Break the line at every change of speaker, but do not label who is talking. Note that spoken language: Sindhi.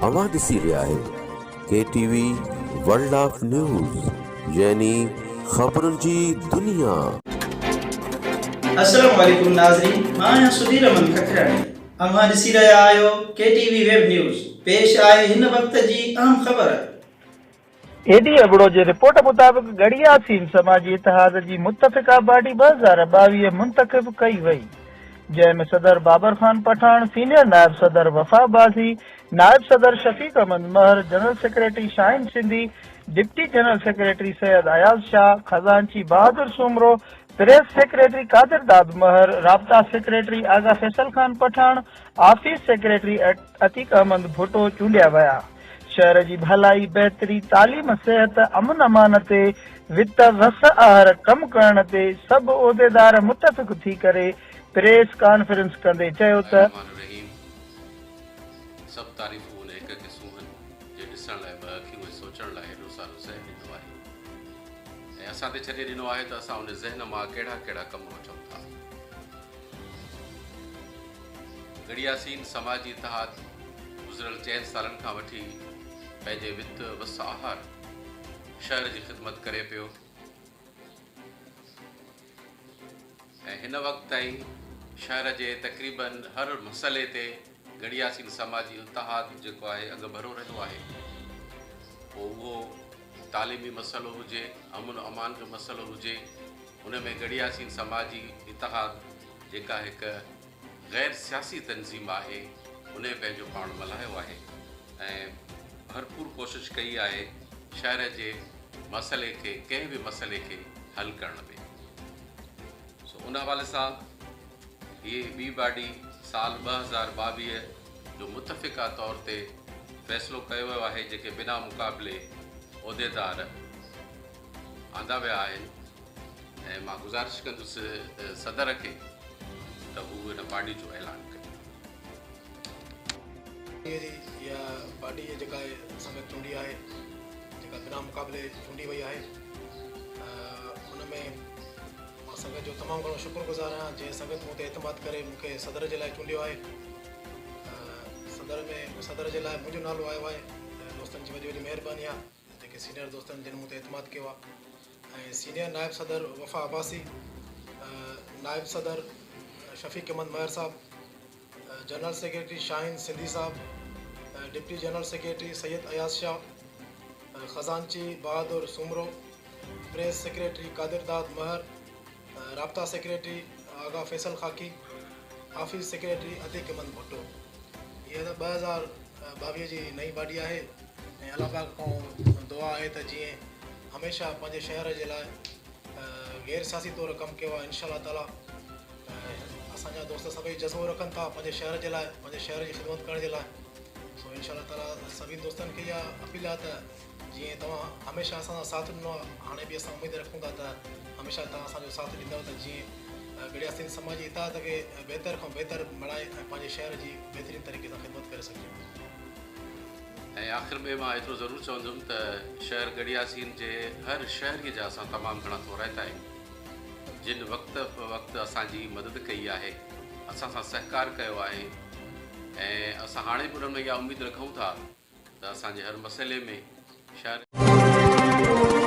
اوهان ڏسي رهيا آهيو K T V world of news يعني خبرن جي دنيا.
السلام عليڪم ناظرين مان آهيان سڌير احمد ککراڻي اوهان ڏسي رهيا آهيو ڪي ٽي وي ويب نيوز پيش آهي هن وقت جي اهم خبر.
اي ڊي ابڙو جي رپورٽ مطابق ڳڙهي ياسين سماجي اتحاد جي متفقه باڊي 2022 منتخب ڪئي وئي جنهن ۾ صدر بابر خان پٺاڻ، سينيئر نائب صدر وفا عباسي، نائب صدر Shafiq Ahmed Mehar, general secretary Shaheen Sindhi, deputy general secretary Syed Ayaz Shah, خزانچي بهادر سومرو، پريس سيڪريٽري قادر داد مهر، رابطا secretary Agha Faisal Khan Pathan, office secretary Atiq Ahmed Bhutto چونڊيا ويا. شهر جي ڀلائي، بهتري، تعليم، صحت، امن امان تي وت وس آهر ڪم ڪرڻ تي سڀ عهديدار متفق ٿي ڪري پريس ڪانفرنس ڪندي چيو ته.
الرحمٰن الرحيم سڀ تعريفون ان هڪ کي سونهن، جنهن ڏسڻ لاء ٻه اکيون ۽ سوچڻ لاء هيڏو سارو ذهن ڏنو آهي ۽ اسان تي ڇڏي ڏنو آهي ته اسان ان ذهن مان ڪهڙا ڪهڙا ڪم وٺون ٿا. ڳڙهياسين سماجي اتحاد گذريل چئن سالن کان وٺي پنهنجي وت وس آهر شهر جي خدمت ڪري پيو ۽ هن وقت تائين شهر جي تقريبن هر مسئلي تي ڳڙهياسين سماجي اتحاد جيڪو آهي اڳڀرو رهيو آهي پوء اهو تعليمي مسئلو هجي امن امان جو مسئلو هجي ان ۾ ڳڙهياسين سماجي اتحاد جيڪا هڪ غير سياسي تنظيم آهي انهي پنهنجو پاڻ ملهايو آهي ۽ ڀرپور ڪوشش ڪئي آهي شهر جي مسئلي کي ڪنهن به مسئلي کي حل ڪرڻ ۾ سو ان حوالي سان هي ٻي باڊي سال 2022 جو متفقه طور تي فيصلو ڪيو ويو آهي جيڪي بنا مقابلي عهديدار آندا ويا آهن ۽ مان گذارش ڪندس صدر کي ته هو ان باڊي جو اعلان ڪري.
جي اها باڊي جيڪا سنگت چونڊي آهي جيڪا بنا مقابلي چونڊي وئي آهي ان ۾ مان سنگت جو تمام گهڻو شڪر گذار آهيان جنهن سنگت مون تي اعتماد ڪري مون کي صدر جي لاء چونڊيو آهي صدر ۾ صدر جي لاء منهنجو نالو آيو آهي دوستن جي وڏي وڏي مهرباني آهي جيڪي سينئر دوستن جن مون تي اعتماد ڪيو آهي ۽ سينئر نائب صدر وفا عباسي، نائب صدر شفيق احمد مهر صاحب، جنرل سيڪريٽري شاهين سنڌي صاحب، deputy general secretary Syed Ayaz Shah, خزانچي بهادر سومرو، پريس سيڪريٽري قادر داد مهر، رابطا secretary Agha Faisal Khaki, office secretary Atiq Ahmed Bhutto. هيء ته 2022 جي نئين باڊي آهي ۽ الله پاڪ کان دعا آهي ته جيئن هميشه پنهنجي شهر جي لاء غير سياسي طور ڪم ڪيو آهي انشاء الله تعالي اسان جا دوست سڀئي جذبو رکن ٿا پنهنجي شهر جي لاء پنهنجي شهر جي خدمت ڪرڻ جي لاء سو انشاء الله تعالي سڀني دوستن کي اها اپيل آهي ته جيئن توهان هميشه اسان سان ساٿ ڏنو آهي هاڻي به اسان اميد رکون ٿا ته هميشه توهان اسان جو ساٿ ڏيندؤ ته جيئن ڳڙهيا سنڌ سماجي اتحاد کي بهتر کان بهتر بڻائي ۽ پنهنجي شهر جي بهترين طريقي سان خدمت ڪري سگهجي.
۽ آخر ۾ مان ايترو ضرور چوندم ته شهر ڳڙهياسين جي هر شهري جا اسان تمام گهڻا ٿورائتا آهيون جن وقت به وقت اسان جي مدد ڪئي آهي اسان سان سهڪار ڪيو آهي ۽ اسان هاڻي به انهن ۾ اها اميد رکون ٿا ته اسان جي هر مسئلي ۾ شهر.